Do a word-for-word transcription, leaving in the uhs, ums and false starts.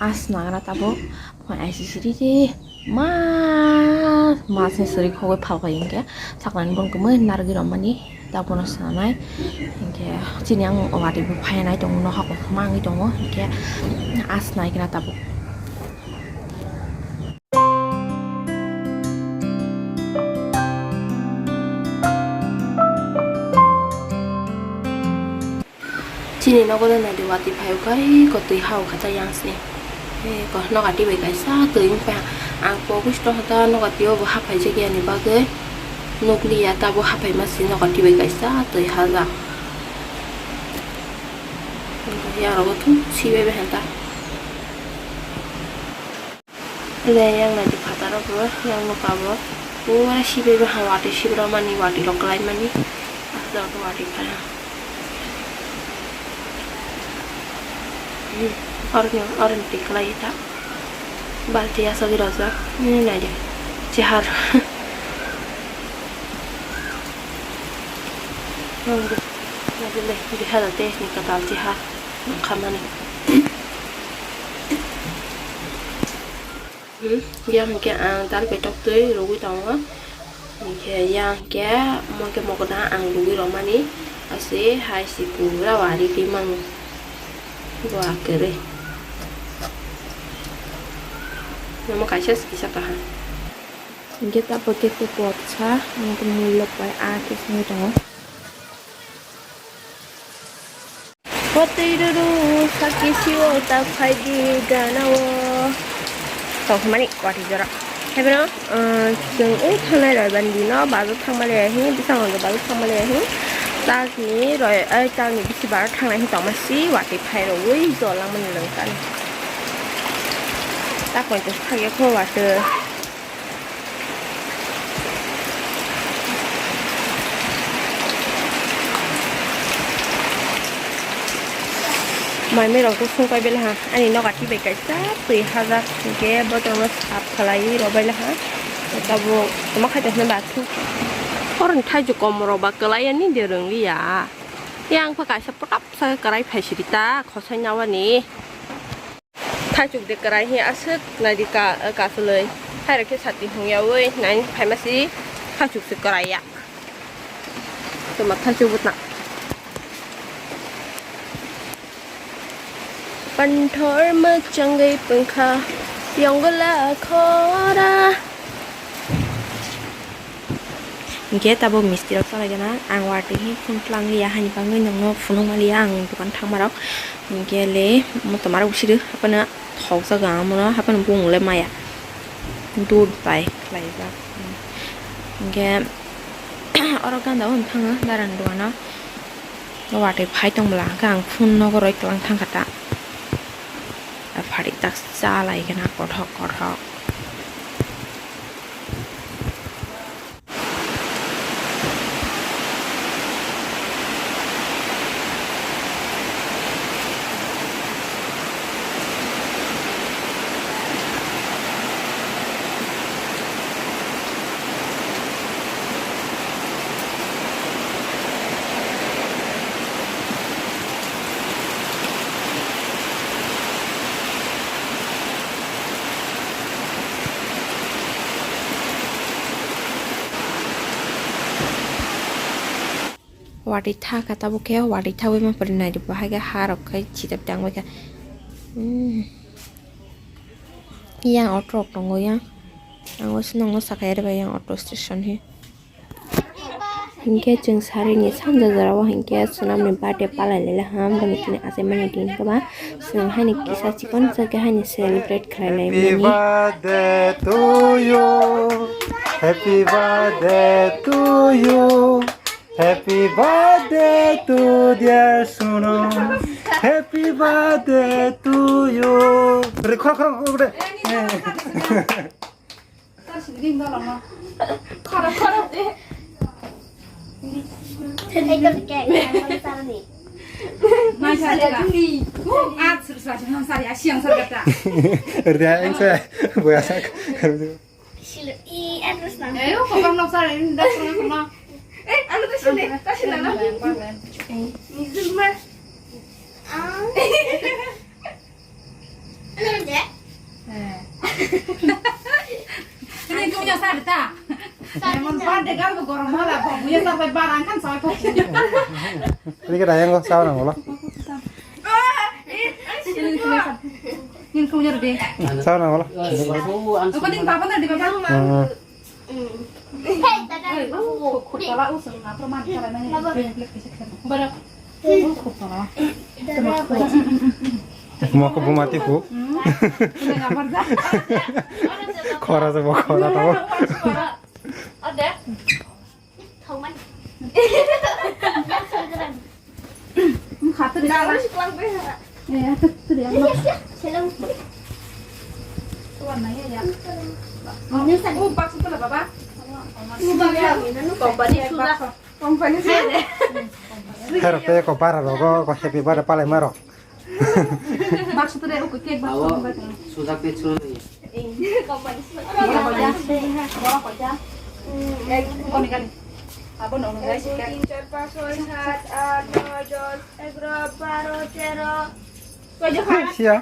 As nagana tabuk, phone aisi siri de, ma, ma se siri khogoi phalpai hinkhe, saknani bon kwmwi narwgwi rwmani, tabukno swnamnai, hinkhe chini ang watwi bo phaiya nai tongo, noha kothoma wngwi tongo, hinkhe as naikhe na tabuk. Chini nogo de naidi watwi phaio kai kotwi hao kha ta yang se. Eko noga twi bai kaisa twi wngkha. Ang pogwi sto hota noga twi o bo haphai jak yani bagwi nukliya tabo haphai ma si noga twi bai kaisa twi hajak. Yang rogo thum si bai bai hanta. Le yang naidi phataro bo yang nukha bo pura sibiri ha watwi sibira mani watwi rok kwlai mani aswk watwi phai ha. Hmm, oroni oroni twi kwlai ta balti aswk rojak. Hmm, naidi chehar. Naidi, naidi le dui hazar teis ni kwtal chehar nukha mani. Hmm, yang hwnkhe ang dal betok twi rwgwi tongo. Hinkhe yang hwnkhe omo khe mokna ang rwgwi rwmani. Ase hai se pura wari twi mano. Bo akwrwi. Omo kaisa se kisa kaha. Hinkhe tabuk khe tei potsa, omo khe mulok bai aa khe songwi tongo. Watwi rwrw sakhe sio ta phaidi ganao. Tongmani watwi jora. Haibeno, ah, chwng ui thangnai Roibani dino bazar thangma le hi, bwskango bazar thangma le hi. Takni roi, ai takni bisi bazar thangnai hi tongma si watwi phai rwui jol langmani lwngkani. Takoni to phagya kho watwi. Mai mai rok to sungpai belaha ani noga twi bai kaisa twi hajak hinkhe botorno sap khlaiwi rw bailaha. Tabuk tamo khai tongphina ba thung. Oroni thaichuk kom rok ba kwlai ani de rwngliya. Yang pha kaisa potap sa kwrai phai siri ta khosai nawani. Thaichuk de kwrai hi aswk naidi ka, kasulwi. Hairok khe sati hung yaui nai phaima si thaichuk se kwrai ya. Tuma thaichuk bwtang. Panthor mwchangwi pwngkha yongla khora. Hinkhe tabuk misti rok chalaigana, ang watwi hi phone tlangliya, haini bagwi nokno phunukmaliya ang dokan thangmarok. Hinkhe le motom arok bwswrwi haphano thokjago ang, omono haphano bumung le maya dud bai khlaijak. Hinkhe oro ganda o thango darani dogano, watwi phai tongmwla hwnkhe ang phone nogo roi tlang thangkha ta. Pharik tak chalaigana kothok kothok. Watwi tha kha tabuk khe, watwi thawi ma pore nai di, bo hai khe ha rok khai chidap tang bai kha. Hmm. Yang auto rok tongo yang. Ang waisa nokno sakha, ere bai yang auto station he. Hinkhe chwng sarini sanja jorao hinkhe Sonamni birthday palai laila ha, boni tini achaimani din khe ba chwng haini kisa chikon chakhe haini celebrate khlai lai mani. Happy birthday to you. Happy birthday to you. Happy birthday to dear Sonam. Happy birthday to you. Re, khoro, khoro, khoro, khoro. Khorok, khorok de. Nai sari ka. At sir sari, nang sari, asiang sari kata. Ria, eng sa, boya sak. Ayo, kokam nok sari, ini dah pernah pernah. Eh, anu tuh sini, tuh sini, no? Nizul mah. Ah. Eh. Ini punya sarta. Lemon pande gal bo gorom hala bo buya sa bai barang kan soi ko. Ini kita yang kau sauna ngolah. Ini punya sa. Ini punya de. Sauna ngolah. Apa din papa na di papa? Hmm. Khutala usung na proman kala na. Bara. Khutala. Mo ko bumati ku. Khora se bo khora to. Ada. Thongmani. Khatir. Dala siklang pe ha. Eh, ato, ato de, ano. Yes, yes. Hello. Tuan na ya, ya. Ini sa. Oh, bakso pula, baba. Ini bakso. Company sudah. Company sudah. Hero te ko para rogo ko happy birthday palai maro. Bakso tu de, uku cake bakso. Awo, sujak te chuna ni. Company sudah. Borok hoja. Borok hoja. Koni kani. Abo no, guys. তিন, চার, পাঁচ, ছয়, সাত, আট, নয়, দশ, এগারো, বারো, তেরো। Koi je kha? Siya.